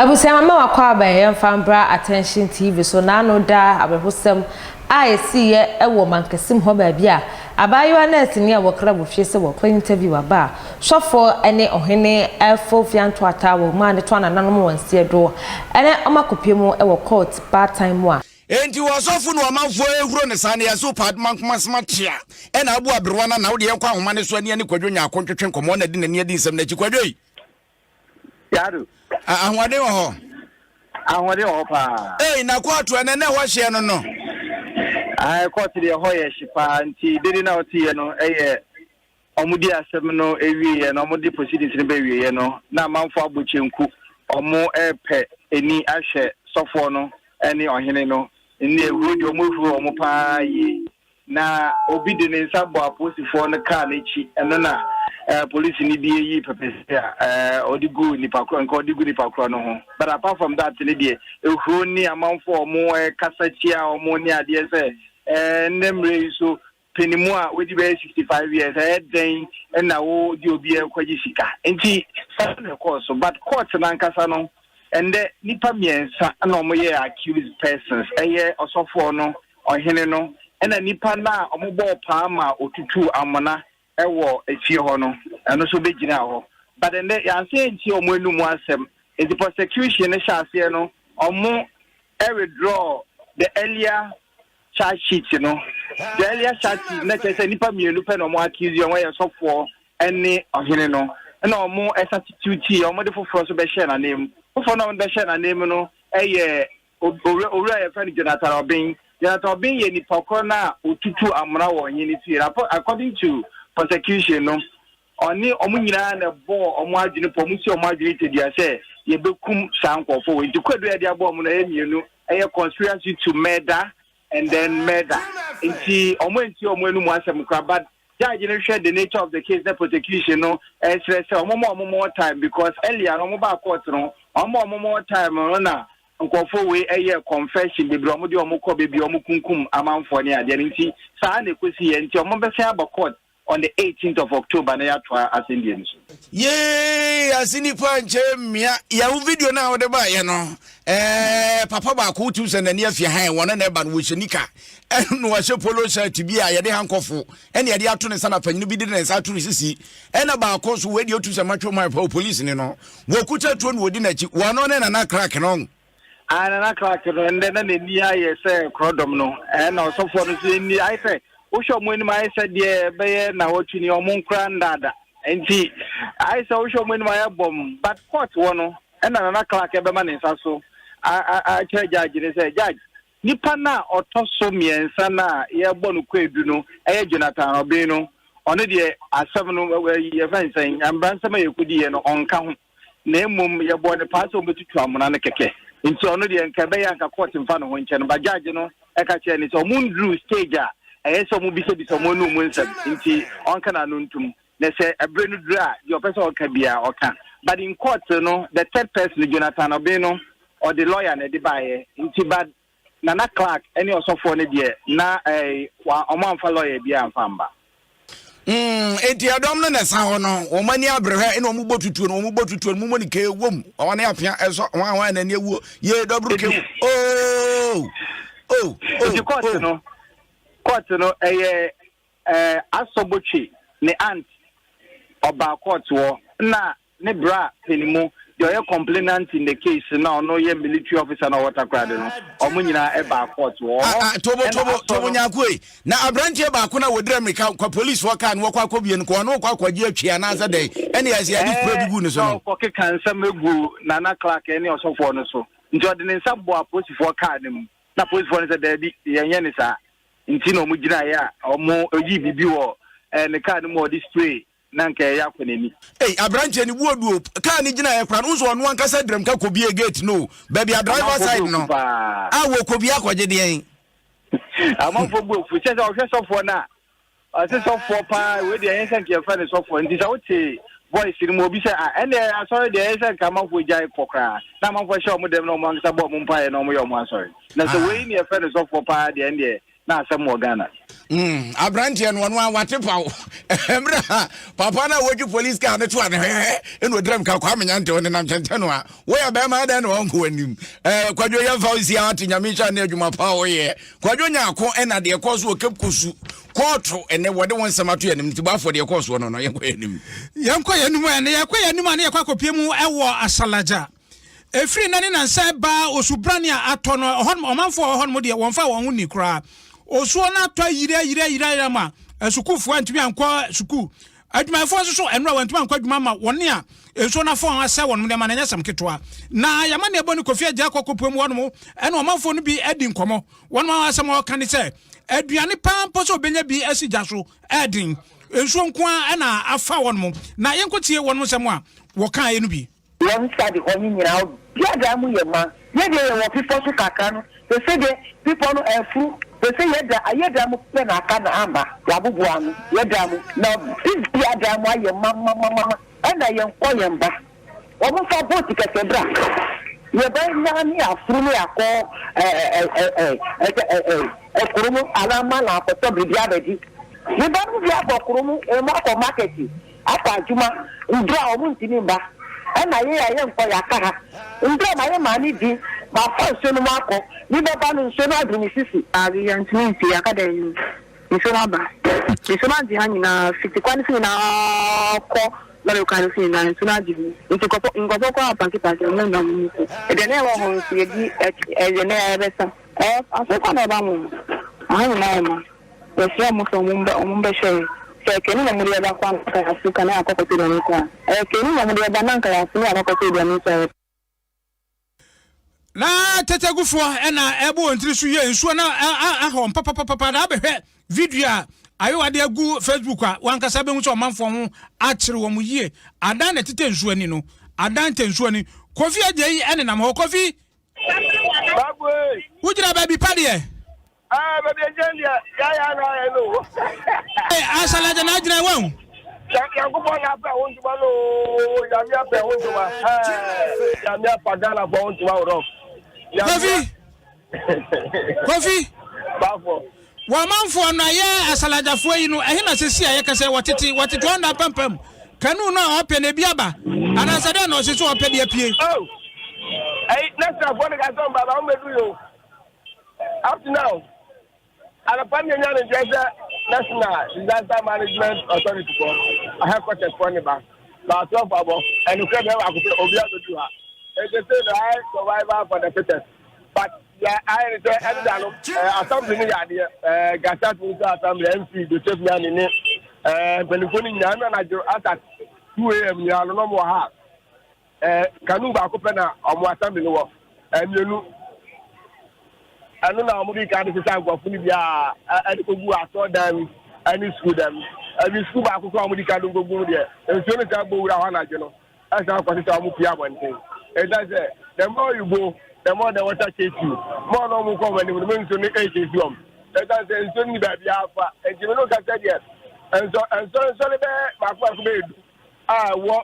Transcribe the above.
Abusua mama wakɔ aba yɛmfa mbra Attention TV so n'ano da awerɛhosɛm a esiiɛ wɔ Mankasim hɔ baabi a abaayewa nɛɛseni a wɔkra wɔ fie sɛ wɔkɔ interview aba a sɔfoɔ ne ɔhene fo fiantoata wɔ mu a ne to anananom wɔn nseɛ do ne ɔmo akɔpie mu wɔ court baatan mu a. Enti ɔsɔfo ne ɔmanfoɔ rehuro no saa no, yɛse wo paa Adomankomasɛm akyea ɛna abu aberewa no anaa? Wode yɛnkɔ ahoma no so ani ɛne Kwadwo Nyarko ntwetwe nkɔmmɔ na di n'ani adi nsɛm no akyi. Kwadwo ei! Yado. Ahoɔden wɔ hɔ? Ahoɔden wɔ hɔ paa. Ei, na kɔɔto ɛnɛ na ɛhɔ hyeɛ no no. Ae, kɔɔto deɛ ɛhɔ yɛ hye paa nti dede na ɔteeɛ no ɛyɛ wɔn di asɛm no awieɛ no wɔn de proceedings no bɛ awieɛ no na amanfoɔ abɔ kyenku wɔn ɛrepɛ ani ahwɛ sɔfoɔ no ɛne ɔhene no ne ehuro deɛ wɔn ehuro wɔn paa yie. Na obi de ne nsa bɔɔ apolisifoɔ no kaa no akyi, ɛno na eh, polisini bi ayi pɛpɛsɛ a eh, ɔde gu nipa korɔ, nka ɔde gu nipa korɔ no ho. But apart from that ne deɛ, ehuro ne amanfoɔ a wɔn eh, kasa tia wɔn ne adeɛ sɛ eh, nnɛ mmerɛ yi so panimu a wadi bɛyɛ 65 years ɛyɛ dɛn na wo de obi ɛkɔgye sika. Nti saa na ɛkɔɔ so. But court no ankasa no, ɛndɛ nipa mmiɛnsa na wɔn yɛ accused persons, ɛyɛ ɔsɔfoɔ no, ɔhene no ɛna nipa no a wɔbɔɔ paa ma otutuu amona wɔ efie hɔ no, ɛno nso bɛgyinaa hɔ. But ɛndɛ yɛansan antie wɔn anum asɛm. Nti prosecution no hyɛ aseɛ no, wɔn withdraw the earlier charge sheet no. The earlier charge sheet na kyerɛ sɛ nipa mmienu pɛ na wɔn accuse wɔn, yɛ sɔfoɔ ne ɔhene no. Ɛna wɔn substitute, wɔn de foforɔ nso bɛhyɛɛ n'anan mu. Foforɔ no a wɔn bɛhyɛɛ n'anan mu no yɛ Owura owura a yɛfrɛ no Jonathan Obeng. Jonathan Obeng yɛ nipa korɔ no a otutu amena wɔ ɔhene fie. Na according to prosecution no, ɔne wɔn nyinaa na ɛbɔɔ wɔn adwene pɔ, wɔn si wɔn adwene tadua sɛ yɛbɛkum saa nkurɔfoɔ wɔ. Nti kwadu a yɛde abɔ wɔn no ɛyɛ mmienu, ɛyɛ conspiracy to murder and then murder. Nti wɔn antie wɔn anum asɛm koraa, but judge no hwɛ the nature of the case na prosecution no ɛsrɛ sɛ wɔn ma wɔn more time, because earlier no wɔn baa court no, wɔn ma wɔn more time no na nkurɔfoɔ wei ɛyɛ confession bebree, wɔn de wɔn kɔ beebi wɔn kunkum amanfoɔ ne adeɛ no. Nti saa na ekosi yɛ, nti wɔn bɛsɛn aba court on the 18th of October na yɛatoa asɛndie no so. Yee, ase nipa nkyɛ mmea yɛwo video no a wode baeɛ no, papa baako wotum sɛ n'ani afia han wɔne na ɛba no, wɔhyɛ nika ɛna wɔhyɛ polo shirt bi a yɛde hankɔfo ɛne yɛde ato ne nsa na panyini bi de ne nsa ato ne sisi, ɛna baako nso wɔadi otum sɛ matwo man pa polisi ne no wɔkuta tuo na wɔdi n'akyi, wɔno ne Nana Crack no. Ah, Nana Clark no ndɛ na n'ani ayɛ sɛ korɔdɔm no, ɛna ɔsɔfoɔ no nso ani ayɛ sɛ wohwɛ ɔmo anim ayɛ sɛ deɛ ɛbɛyɛ na wɔtwe ni ɔmo nkora ndaada, nti ayɛ sɛ wohwɛ ɔmo anim ayɛ bɔm. But court wɔ no ɛna Nana Clark ɛbɛma ne nsa so akyerɛ judge ne sɛ, judge, nipa no a ɔtɔ so mmiɛnsa no a yɛrebɔ no kwaadu no ɛyɛ Jonathan Ɔben no, ɔno deɛ asɛm no yɛfɛ nsɛn mmara nsɛm a yɛkɔdiiɛ no ɔnka ho, na mmom yɛbɔ ne paa sɛ ɔmbɛtutu amona no kɛkɛ, nti ɔno deɛ nka ɛbɛyɛ anka court mfa ne ho nkyɛn no. Ba judge no ɛka kyerɛ ne sɛ ɔmo nduru stage a ɛyɛ sɛ ɔmo bisabisa ɔmo anum mu nsɛm, nti ɔnka n'ano ntum, na sɛ ɛberɛ no duru a deɛ ɔpɛ sɛ ɔka biara ɔka. But in court no, the third person, Jonathan Ɔben no, ɔde lawyer na ɛde baeɛ, nti but Nana Clark ɛne ɔsɔfoɔ no deɛ na ɔmo amfa lawyer bi amfa mba. Enti ɛdɔm no na ɛsa hɔ no, wɔn ani abere hɔ, ɛna wɔn bɔ tutuo no, wɔn bɔ tutuo no, mo ne kee wom, wɔn ne apia ɛsɔ, wɔn a wɔn ani awuo, yee dɔboro kee ooo oh oh. Nti court no, court no ɛyɛ Asɔbotwe ne aunt ɔbaa court wɔ na ne bra panimu deɛ ɔyɛ complainant in the case na ɔno yɛ military officer na ɔwɔ Takoradi no, ɔmo nyinaa ɛbaa court wɔ hɔ. Tobo tobo tobo nyako yi na aberanteɛ baako na wɔdira mmirika kɔ police wɔ kaa no wɔkɔ akɔbie no kɔ ɔno kɔ akɔgye atwi anaasɛ dɛn, ɛne ɛsɛ yɛde spray bi gu ne so no. Ɔkɔkeka nsɛm egu Nana Clark ɛne ɔsɔfoɔ no so, nti ɔde ne nsa bɔ apolisifoɔ kaa no mu na apolisifoɔ no sɛ daabi, yɛnyɛ ne saa, nti na ɔmo gyinaeɛ a ɔmo yi biribi wɔ ne kaa no mu a ɔde spray na nka ɛyɛ akɔ n'ani. Ei, aberanteɛ ne buo duo kaa ne gyinaeɛ koraa no nso ɔno ankasa diram ka kɔbie gate no baabi a driver side no a wɔkɔbie akɔgye deɛn. Amanfoɔ bu afu kyɛ sɛ ɔhwɛ sɔfoɔ no a ɔse sɔfoɔ paa wei deɛ ɛyɛ sɛ nka yɛfrɛ no sɔfoɔ, nti sɛ wote voice no mu obi sɛ ah, ɛnna asɔre deɛ ɛyɛ sɛ nka amanfoɔ gyae kɔ koraa na amanfoɔ hyɛ ɔmo dɛm na ɔmo ankasa bɔ ɔmo mpaeɛ na ɔmo yɛ ɔmo asɔre, na sɛ wei ne yɛfrɛ no sɔfoɔ paa deɛ ɛndeɛ. Na asɛm wɔ Ghana. Mm, aberanteɛ no ɔno a wate paw mmerɛ a papa no a wɔtwi police car no to a ne hwɛhwɛ ɛna ɔdira mka Kwame Nyante wo nenam kyɛnkyɛn no a woyɛ bɛrima adɛn na ɔnkɔ anim eh, Kwadwo yɛmfa wo si ate nyame nhyɛ ne adwuma pa woyɛ Kwadwo Nyako ɛna deɛ ɛkɔɔ so wɔ Cape Coast kɔɔto ɛnɛ wɔde wo nsɛm ato yɛn anim nti bɔafoɔ deɛ ɛkɔɔ soɔ no no yɛnkɔ yɛn anim. Yɛnkɔ yɛn anim ɛnɛ yɛkɔ yɛn anim a ne yɛkɔ akɔpie mu ɛwɔ Asalagya. Ɛfiri nnɛ ne nnansa ɛbaa osubrane a atɔ no, ɛhɔnom, ɔmanfoɔ a wɔwɔ hɔnom deɛ, wɔmfaa wɔn ho nnii koraa. Osuo no atɔ ayiri ayiri ayiri ayiri ama asukuufoɔ antumi ankɔ sukuu. Adwumayɛfoɔ nso so, ɛnora wɔantumi ankɔ adwuma ama wɔn a nsuo no afa wɔn asɛe wɔn nneɛma no, ɛnyɛ asɛm ketewa. Na yɛn amanneɛbɔ ne Kofi Adjei akɔ akɔpue mu hɔnom ne ɔmanfoɔ no bi adi nkɔmmɔ. Wɔn a asɛm a wɔka ne sɛ, aduane paa mpo sɛ wɔbɛnya bi asi gya so, ɛyɛ den. Nsuo nko ara na afa wɔn. Na yɛnkɔtie wɔn nsɛm a wɔkaeɛ no bi. Wɔn nsa de hɔ no nyinaa obia dan mu yɛ ma. Yɛ deɛ yɛwɔ bepɔ so kakra no sese deɛ bepɔ no afuru sese yɛ da yɛ dan mu pɛ na aka na aba yabobo ano yɛ dan mu na bibia dan mu ayɛ ma ma ma ma ɛna yɛn kɔ yɛn ba wɔn fa boat kɛkɛ bra yɛ bɛ nya ne afuru ne akɔ ɛ ɛ ɛ ɛ ɛ ɛ ɛ kuro mu anaa ma na akɔtɔ biribi abɛdi me ba no bi akɔ kuro mu wɔn akɔ market. Akɔ adwuma mbrɛ a ɔmo nntumi mmba ɛna yɛ a yɛnnkɔ yɛaka ha mbrɛ ma yɛ maame di mafa nsuo no mu akɔ me bɛba no nsuo no adu me sisi. Daabi yɛnntumi nnsi yɛaka dɛ nsuo no aba nsuo no agye ha nyinaa fiti kwan no so nyinaa kɔ lɔre kwan no so nyinaa nsuo no agye mu nti nkorɔfo nkorɔfoɔ koraa apaake paake ɔmo nnam mu nso aduane a ɛwɔ hɔ nso yɛdi ɛyɛ nɛ ɛbɛsa ɛɛ aso kwan na ɛba mo aha nyinaa yɛ ma. Yɛsrɛ wɔn sɛ wɔn wɔmbɛhwɛ yɛn. Sɛ ɛyɛ canoe na wɔde bɛba koraa na anka yɛafu ka na yɛakɔ akɔtɔ aduane nso a, ɛyɛ canoe na wɔde bɛba na anka yɛafu na yɛakɔ akɔtɔ aduane nso a, yɛpɛ. Na tɛtɛgufoɔ na ɛbɔ wɔn tiri so yie nsuo no aha wɔn papapapa na abɛhwɛ video a ayewa de agu Facebook a wankasa bɛhu sɛ ɔmanfoɔ ho akyere wɔn yie adan na ɛtetɛ nsuo ani no adan tɛ nsuo ani Kofi Agyei ɛnenam hɔ Kofi Wogyina baabi pa deɛ. Ah, baabi agyina deɛ, yaya na ayɛ no. Ee, asalagya na agyina wɔn. Nyankopɔn na apɛ ho ntoma no, Nyame apɛ ho ntoma. Nyame apa Ghana fo ho ntoma worɔ. Kofi. Kofi. Bafo. Wɔ amanfoɔ no ayɛ asalagyafoɔ yi no, ɛhe na sɛsi a yɛka sɛ wɔtete wɔtete wɔn da apampam kanu no a ɔpɛ na ebi aba anaasɛ dɛn na ɔse sɛ ɔpɛ de apue. Oh, ɛyi nationalfoɔ no ka sɛ ɔmba ba ɔmbɛdu yi o. Up to now, anɔpa no yɛnya no nkyerɛ sɛ National Disaster Management Authority foɔ headquarters foɔ ne ba. Ba 12 abɔ, ɛnokorɛ bɛyɛ baako pɛ obi abɛdu ha. Ɛsɛ sɛ na ayɛ survival for the fittest. But deɛ ayɛ ne sɛ ɛne da no ɛɛ assembly no yɛ adeɛ ɛɛ Gasat Municipal Assembly MP Joseph Nyani ne ɛɛ mpanimfoɔ no nyinaa ɛna anadwo asat 2 am nyinaa no na wɔn wɔ ha ɛɛ kanu baako pɛ na wɔn assembly no wɔ ɛɛ mmienu ɛno na wɔn de kan de sisa nkurɔfo no bi a ɛde kogu asɔɔdan mu ɛne sukuu dan mu ɛbi sukuu baako kora wɔn de kan de kogu mu deɛ nsuo no san bɔ wura hɔ anadwo no. Ɛsan kɔte sɛ wɔn pue abɔnten. Ɛsan sɛ the more you go, the more the water chase you. More na wɔn kɔ wɔn anim no, mo nsuo no ɛkyesi wɔn. Ɛsan sɛ nsuo no ni baabi afa. Nti mi no kasa deɛ nsɔ nsɔ nsɔ no bɛyɛ baako baako bɛyɛ du a ɛwɔ.